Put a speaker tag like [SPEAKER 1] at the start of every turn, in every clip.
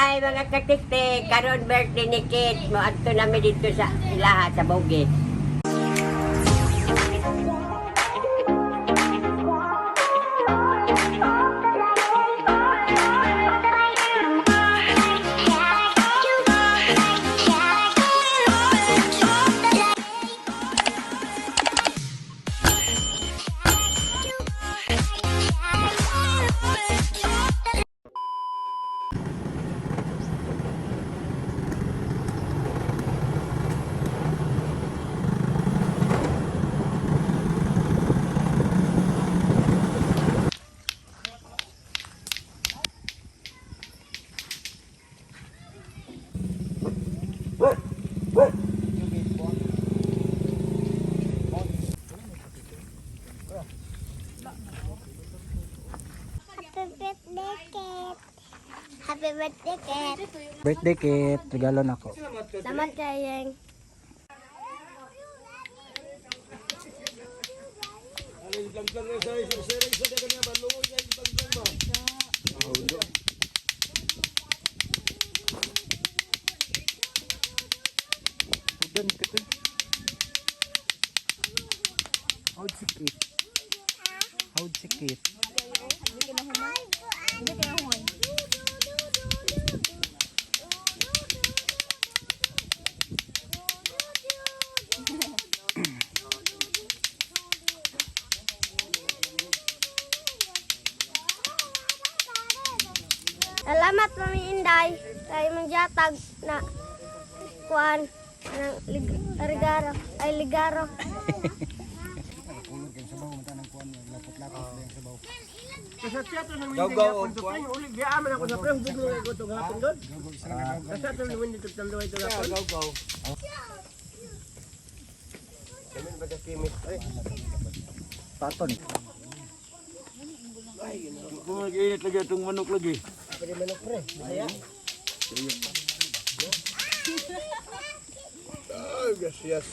[SPEAKER 1] Hi mga katiktik, karon birthday ni Kate. Moadto nami dito sa ilaha sa Bogit.
[SPEAKER 2] Happy birthday, Kate. Happy birthday, Kate.
[SPEAKER 3] Birthday kit, regalo na ko.
[SPEAKER 2] Salamat kayeng.
[SPEAKER 3] Udan kito. How'd si Kit? How'd si Kit?
[SPEAKER 2] Salamat, Mami Inday. Kay mong jatag na kuan ng regalo ay ligaro.
[SPEAKER 3] Paton.
[SPEAKER 4] Kung nag-init lagi itong manok lagi. Ay, yes, yes.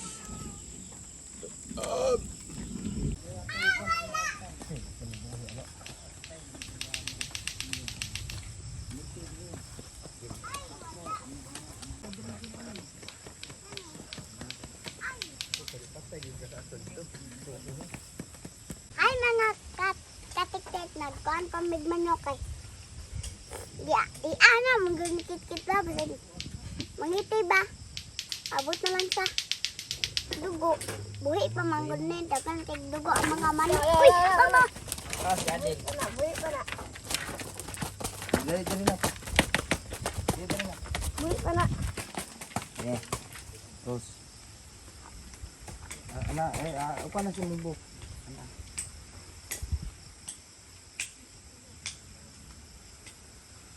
[SPEAKER 2] Ay mga katiktik nagkuan pa mig manok ay. Ya, iana mong gunikit kit ba basin. Mangiti ba? Abot na lang sa dugo. Buhi pa man gud ni daghan kay dugo ang mga manok. Uy, mama. Buhi pa na.
[SPEAKER 3] Dali, dali na.
[SPEAKER 2] Buhi pa na.
[SPEAKER 3] Yeah. Rose. Ah, ana, eh, upa na sumubo. Ana.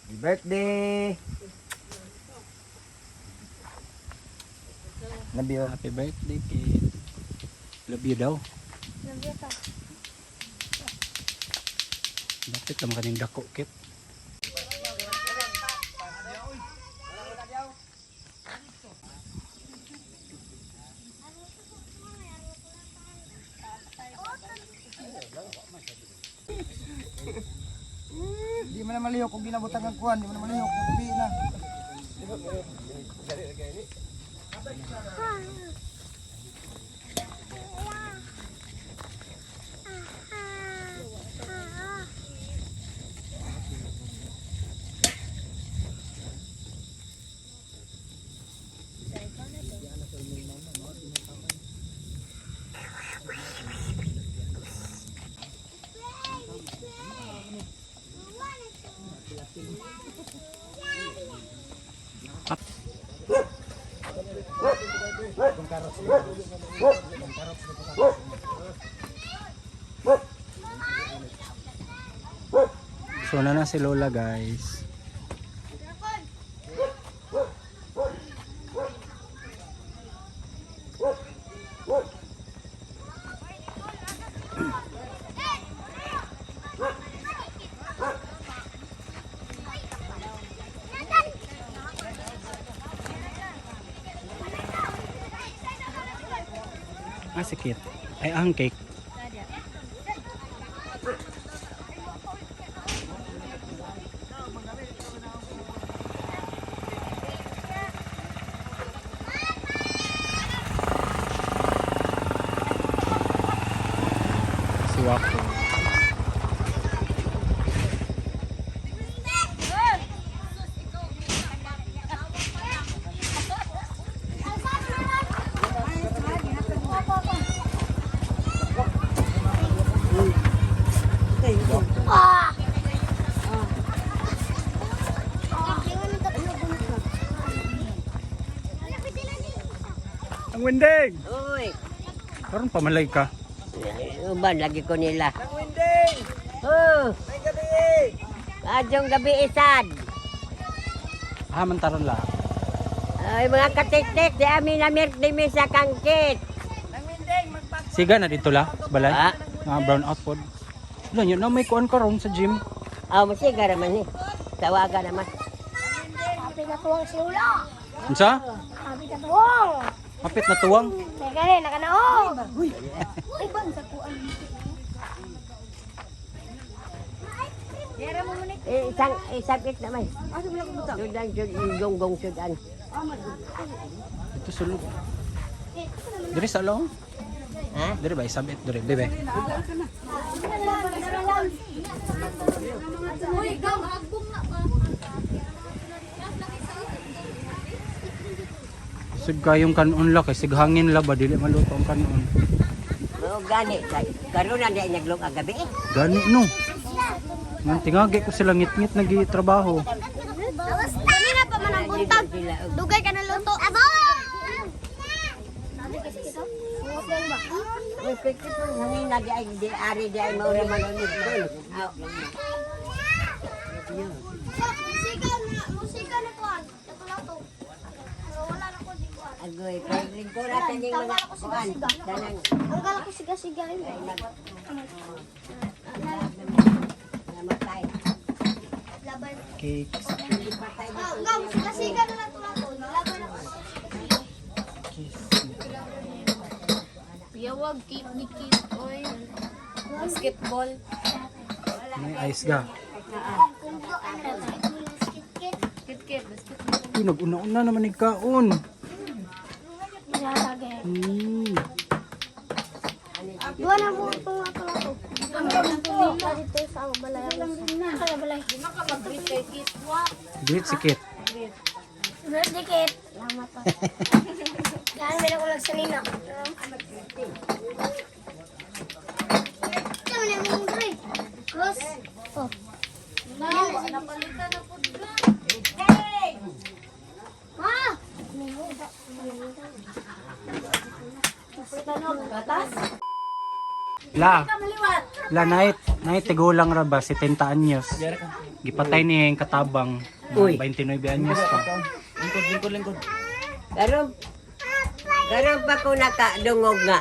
[SPEAKER 3] Happy birthday! Love you.
[SPEAKER 5] Happy birthday, Kit. Love you daw.
[SPEAKER 2] Love pa.
[SPEAKER 5] Bakit naman kaning dako, Kit?
[SPEAKER 3] Di man na malihok kung ginabutang ang kuan, di man na malihok kung ubi na.
[SPEAKER 5] So na na si Lola, guys. Ah, si Kit. Ay, ang cake. Ang winding.
[SPEAKER 1] Uy,
[SPEAKER 5] Karon pa malay ka.
[SPEAKER 1] Uban lagi ko nila.
[SPEAKER 3] Nang winding!
[SPEAKER 1] Oh,
[SPEAKER 3] May gabi eh!
[SPEAKER 1] adyong gabi isad.
[SPEAKER 5] Ah, mantaran la.
[SPEAKER 1] Ay, mga katiktik, di amin na mi sa kangkit.
[SPEAKER 3] Nang winding, magpag...
[SPEAKER 5] Siga na dito la, sa balay.
[SPEAKER 1] Ah.
[SPEAKER 5] Mga brown out pod. Wala yun na may kuan karon sa gym.
[SPEAKER 1] Ah, masiga naman eh. Tawagan naman.
[SPEAKER 2] Sabi na tuwang si Ula.
[SPEAKER 5] Unsa?
[SPEAKER 2] Sabi na tuwang.
[SPEAKER 5] Kapit na tuwang.
[SPEAKER 2] Teka rin, nakanaog.
[SPEAKER 1] Eh, isang, isang it naman. Sudan, sudan, gonggong sudan.
[SPEAKER 5] Ito sulod. Diri sa long.
[SPEAKER 1] Ha?
[SPEAKER 5] Diri ba isabit diri, bebe. Sud kayong kanon la kay sighangin la ba dili maluto ang kanon.
[SPEAKER 1] Oo, gani. Karoon na di naglong agabi eh.
[SPEAKER 5] Gani no. Nang tingagi ko sila ngit-ngit nagi trabaho.
[SPEAKER 2] Kanina pa man ang buntag.
[SPEAKER 1] Sila, oh.
[SPEAKER 2] Dugay ka na luto. Abo!
[SPEAKER 1] Uy, kay kipon, hangin na di ay di ari di ay maura man ulit doon. Aw.
[SPEAKER 2] Musika na, musika na kuan. Lato-lato. Pero wala na ko di kuan.
[SPEAKER 1] Agoy, kay lingkura sa ning mga kuan. Danang
[SPEAKER 2] Ang gala ko siga-siga yun.
[SPEAKER 1] namatay.
[SPEAKER 2] Laban.
[SPEAKER 5] Cakes.
[SPEAKER 2] Ah, nga, siga-siga na lato-lato. Laban ako.
[SPEAKER 5] Kiss.
[SPEAKER 6] Yawag, keep ni Kit, oy. Basketball.
[SPEAKER 5] May ice ga.
[SPEAKER 2] Kung ko, ano, kit-kit.
[SPEAKER 6] Kit, kit, basketball.
[SPEAKER 5] Uy, nag-una-una naman ikaon.
[SPEAKER 2] Nilalagay. Duwa na po itong lato-lato. Dito sa balay. Kaya balay.
[SPEAKER 6] Makapag-greet kay Kit. Wa.
[SPEAKER 5] Greet si Kit.
[SPEAKER 2] Birthday kit. Salamat po. Dahil meron ko nagsalina. Ito na mong drink. Cross. Oh.
[SPEAKER 6] Na, napalitan na po ka.
[SPEAKER 2] Ma!
[SPEAKER 5] La. La night, night tigulang ra ba 70 anyos. Gipatay niya yung katabang.
[SPEAKER 1] Uy.
[SPEAKER 5] Mga 29 anyos pa.
[SPEAKER 3] Lingkod, lingkod, lingkod.
[SPEAKER 1] Karon karon pa ko nakadungog nga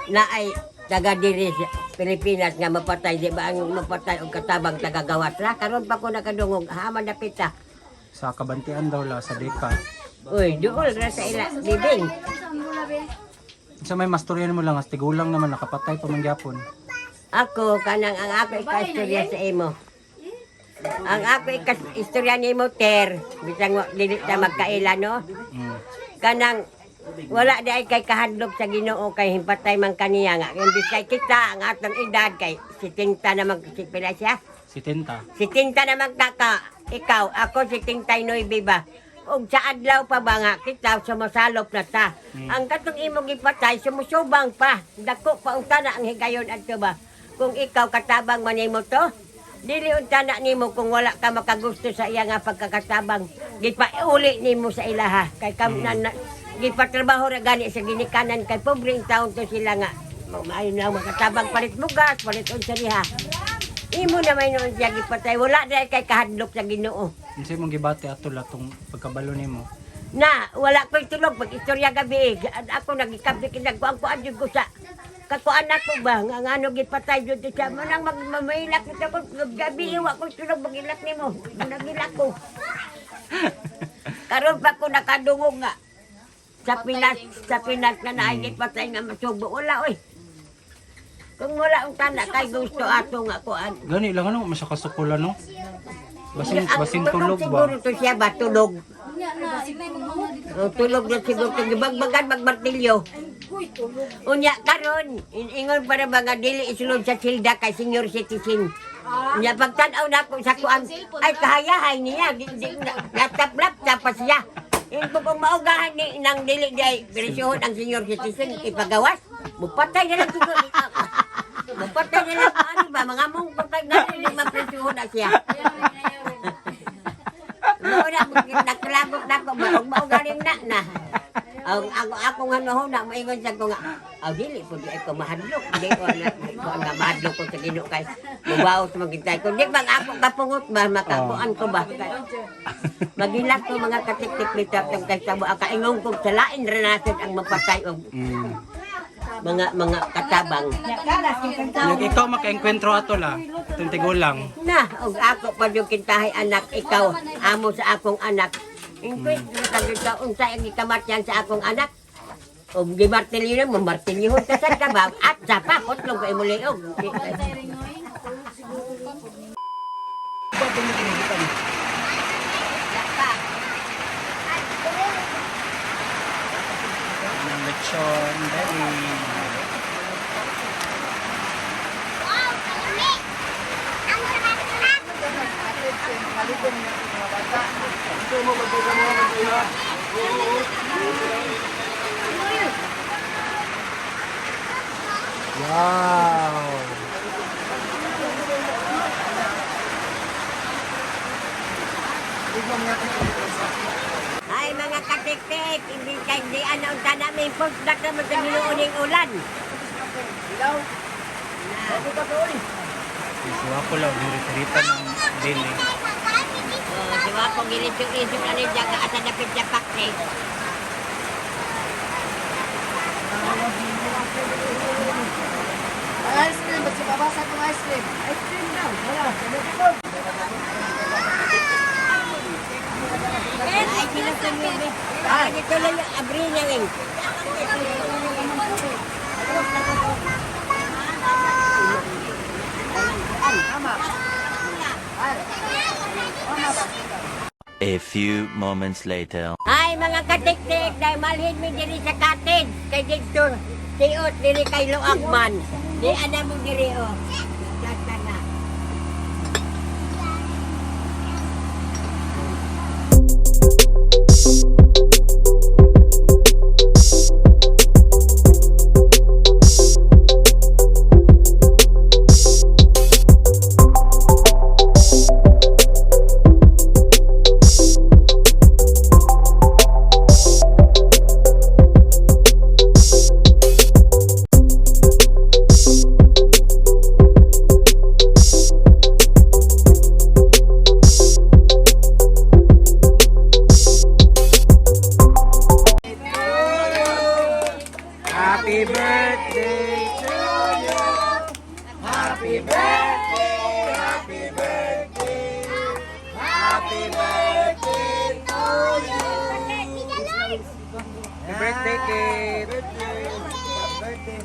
[SPEAKER 1] na ay taga diri sa Pilipinas nga mapatay di ba ang mapatay og katabang taga gawas ra karon pa ko nakadungog haman na pita.
[SPEAKER 5] Sa kabantian daw la sa Deka.
[SPEAKER 1] Uy, duol ra sa ila bibing.
[SPEAKER 5] Sa may mastorya mo lang as tigulang naman nakapatay pa man gyapon.
[SPEAKER 1] Ako kanang ang ako ikaistorya sa imo. Ang ako ikaistorya nimo ter, bisan wa dili ta magkaila no. Kanang wala di ay kay kahadlok sa Ginoo kay himpatay man kaniya nga imbis kay kita ang atong edad kay 70 naman si pila siya.
[SPEAKER 5] 70.
[SPEAKER 1] 70 naman kaka ikaw ako 79 ba. Ug sa adlaw pa ba nga kita sumasalop na ta. Ang katong imong gipatay sumusubang pa. Dako pa unta na ang higayon adto ba. Kung ikaw katabang man nimo to, dili unta na nimo kung wala ka makagusto sa iya nga pagkakatabang. Gipauli nimo sa ilaha kay kam na, na gipatrabaho ra gani sa ginikanan kay pobreng taon to sila nga. Maayo na makatabang palit bugas, palit unsa diha. Imo naman noon siya gipatay. Wala dahil kay kahadlok sa Ginoo.
[SPEAKER 5] Unsa imong gibati ato la tong pagkabalo nimo?
[SPEAKER 1] Na, wala ko'y tulog. Pag istorya gabi, eh. Ako nagikabdi kinagkuan ko adyo ko sa kakuan ako ba nga ngano gipatay jud siya manang magmamahilak ko ko gabi wa ko tulog magilak nimo nagilak ko karon pa ko nakadungog nga sa Pinas na naay gipatay nga masubo wala oy kung wala ang tanak kay gusto ato nga kuan.
[SPEAKER 5] Gani lang ano masya kasukula no. Basin
[SPEAKER 1] Ang
[SPEAKER 5] basin tulog ba?
[SPEAKER 1] Siguro to siya ba tulog.
[SPEAKER 6] Nya na, inay mga dito.
[SPEAKER 1] Oh, tulog na siguro to gibagbagan magmartilyo. Unya karon ingon para ba nga dili isulod sa silda kay senior citizen. Unya pagtan-aw na ako sa kuan ay kahayahay niya di, di, laptop laptop pa siya. Ingo kung maugahan ni nang dili di ay presyuhon ang senior citizen ipagawas. Mupatay na lang siguro. Mupatay na lang ano ba mga mong pagkay nga dili mapresyuhon na siya. Mao na nagkalabot na ako maog maugaling na na. Ang ako ako nga nohuna moingon sa ko nga, aw dili pud ay ko mahadlok. Di ko na ko nga mahadlok ko sa Ginoo kay mubaot magintay ko. Di bang ako kapungot ba makakuan ko ba? Magilak ko mga katiktik bitap ng kay sabo kaingong ko sa lain ra natin ang mapatay og mga katabang.
[SPEAKER 5] Yung ikaw makaengkwentro ato la. Itong tigulang.
[SPEAKER 1] Na, og ako pa yung kintahay anak, ikaw, amo sa akong anak. Inkwentro ka dito, unsa ang ikamatyan sa akong anak. Og gimartilyo na mo, martilyohon ka sa kabaw, at sa pa, kutlong ka imuliog.
[SPEAKER 5] Ang lechon, belly.
[SPEAKER 2] Wow, kalami! Ang sarap-sarap!
[SPEAKER 5] Wow!
[SPEAKER 1] Ay, mga katiktik, hindi kay di ano unta namin postdoc naman sa ginuuning ulan.
[SPEAKER 5] Siwa ko lang, niritirita ng belly.
[SPEAKER 1] Oh, siwa ko gilisok-isok na rin dyan ka asa dapit sa pakte.
[SPEAKER 3] Ang ice cream, ba't babasa itong ice cream? Ice cream daw, wala.
[SPEAKER 1] Ay, sila sa nubi. Ay, dito lang yung abri niya rin.
[SPEAKER 7] A few moments later.
[SPEAKER 1] Ay, mga katiktik, dahil malhin mi diri sa cottage. Kay dito, siot diri kay Luagman. Di ana mo diri, oh. Plata na.
[SPEAKER 5] Happy birthday to you. Happy birthday, happy birthday. Happy birthday to you. Happy birthday, Kate.
[SPEAKER 3] Birthday.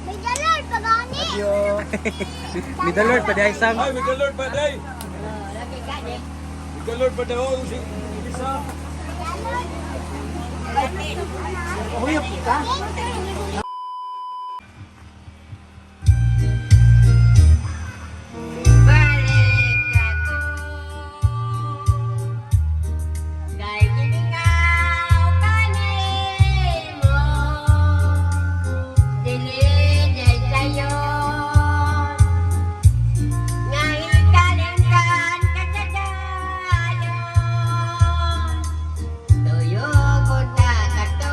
[SPEAKER 2] May dalor, pagani!
[SPEAKER 5] May the Lord, pwede ay isang.
[SPEAKER 4] Ay, may the Lord ba day?
[SPEAKER 1] Lagi ka, di.
[SPEAKER 4] May the Lord ba day? Oh, si isa.
[SPEAKER 3] Huyop ka?
[SPEAKER 1] Balik ako kay gilingaw kanimo, dili jay sayo nga ikalimtan ka sa dayon, tuyo ko ta kato.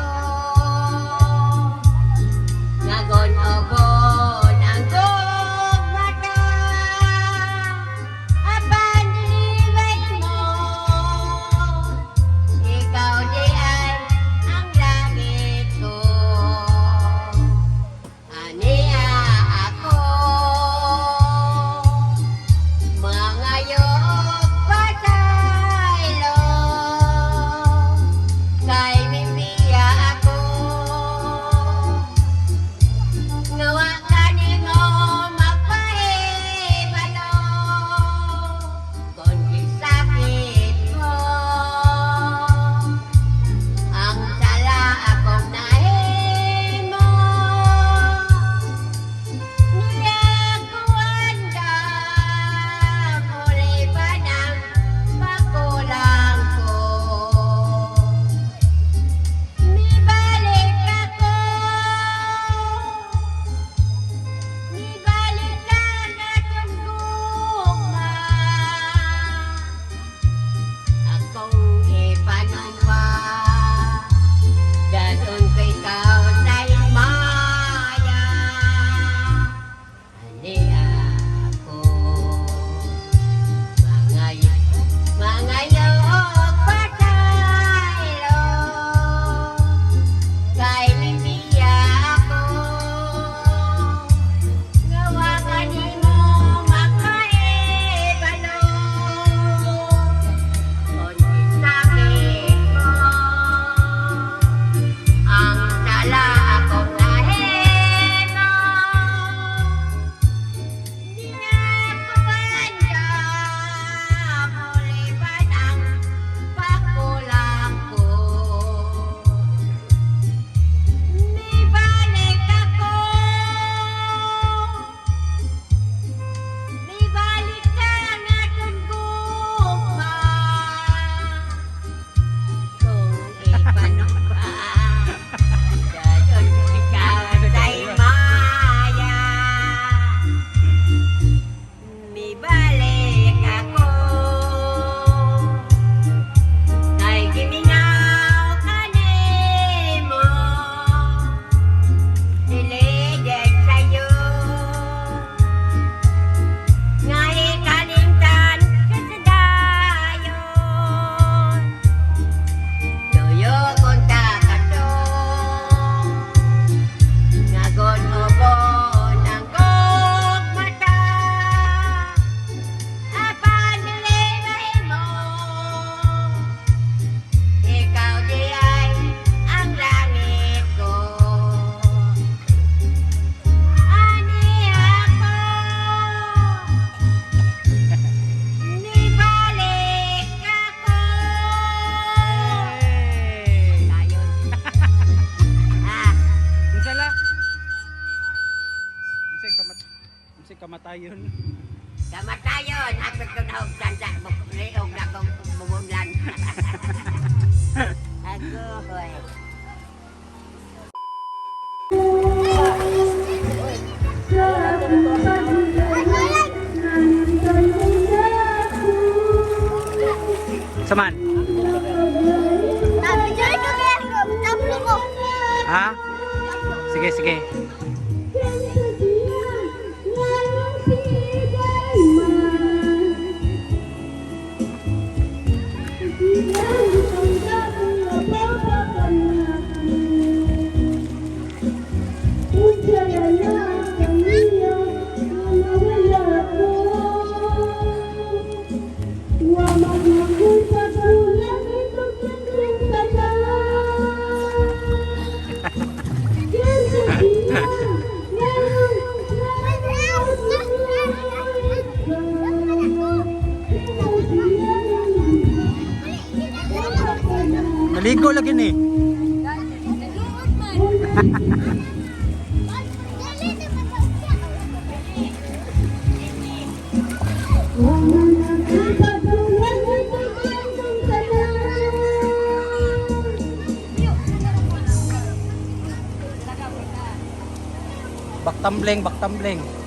[SPEAKER 5] Saman?
[SPEAKER 2] Sabi dyan ko kaya tablo ko.
[SPEAKER 5] Ha? Sige, sige. Naligo lagi ni. Baktambling, baktambling.